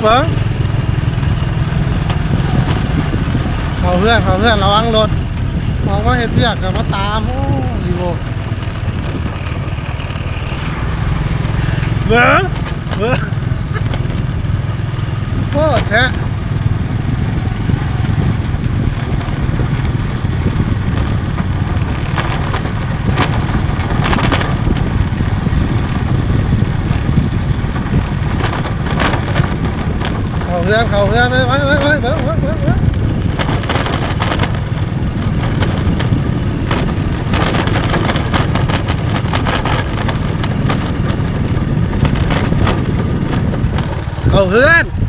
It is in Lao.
ເບິ່ງ ເຂົ້າເຮືອນ ເຂົ້າເຮືອນ ລະວັງລົດ ອອກມາເຮັດວຽກກໍມາຕາມ. ໂອ້ ດີໂວ ເບິ່ງ ເບິ່ງ ໂພດແທ້. ເຂົ້າເຮືອນ ເຂົ້າເຮືອນ ໄປ ໄປ ໄປ ໄປ ເບິ່ງ ເບິ່ງ ເບິ່ງ ເບິ່ງ ເຂົ້າເຮືອນ.